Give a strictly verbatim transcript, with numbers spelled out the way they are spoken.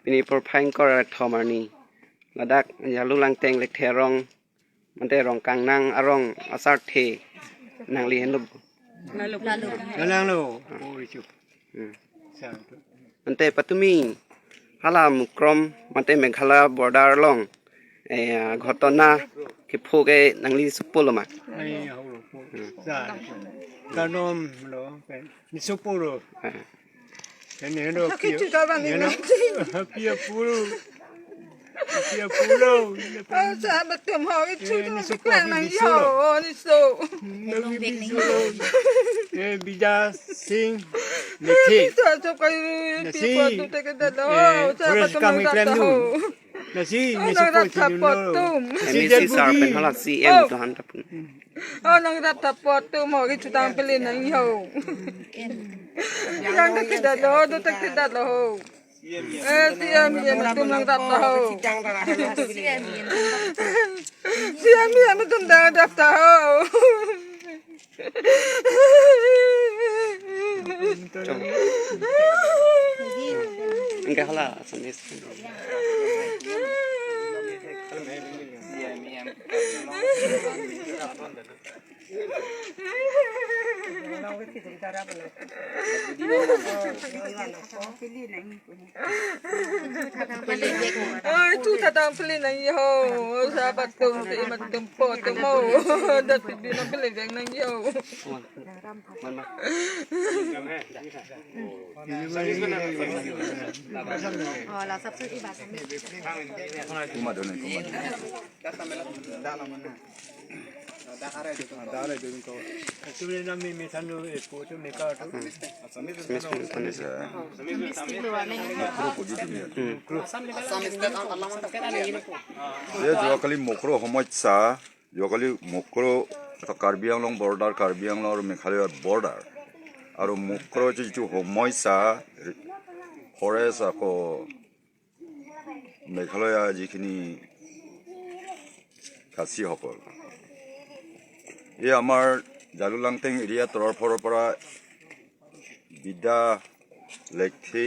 pini porphai ingkoi ra thom arni ladak Jalu Langteng Lekthe arong, mate Rongkangnang arong asarthe nangli henlo. Lalu. Lalu. Lalu. Oh, itu. Hmm. Sa itu. Mate patumi hala Mukrom mate Meghalaya border along, eh, ghotona kepho ke nangli sopolo ma? Ai, hau lo po. Hmm. Sa itu. Kanom lo, kan. Ni sopolo. Ah. Kan ni heno. Haki pia, chuta bang ni heno, nanti. Pia pulo. Pia pulo. Oh, sahabat tum ho, itu. Eh, tu ni sopolo, klan ni nang solo. Yo, ni so. Nang ni solo. Eh, Bija Singh Lekthe. Bisa so kayu. Nasi. Pia pulo tu teke dalo. Eh, sahabat forest tum kami nang klan dalo. Nasi, oh, ni nang sopolo rap si sapot dulu. Tum. Nasi, M A C jadi sir budi. Pen hala C M, oh, to han ta pun. Oh, nang rap sapot tum ho, kichu tang pele nang yo. Yang tak tidak lo, tu tak tidak lo. Eh, C M, C M tum nang rap ho. C M, C M tum nang rap ho. Chong. Enggak hala, Assamese. Ai, tu ta tang pele nang yo, sahabat tum, si mat tum po tum mo. Dat pi nang pele veng nang yo. Ye juakali Mukro homoi sa, juakali Mukro ta Karbi Anglong border, Karbi Anglong aru Meghalaya border. Aru Mukro chu chu homoi sa, forest ako Meghalaya jikhini Khasi সকল। এই আমাৰ জালুলাংটেং এৰিয়া তৰফৰ পৰা বিদ্যা লেকথি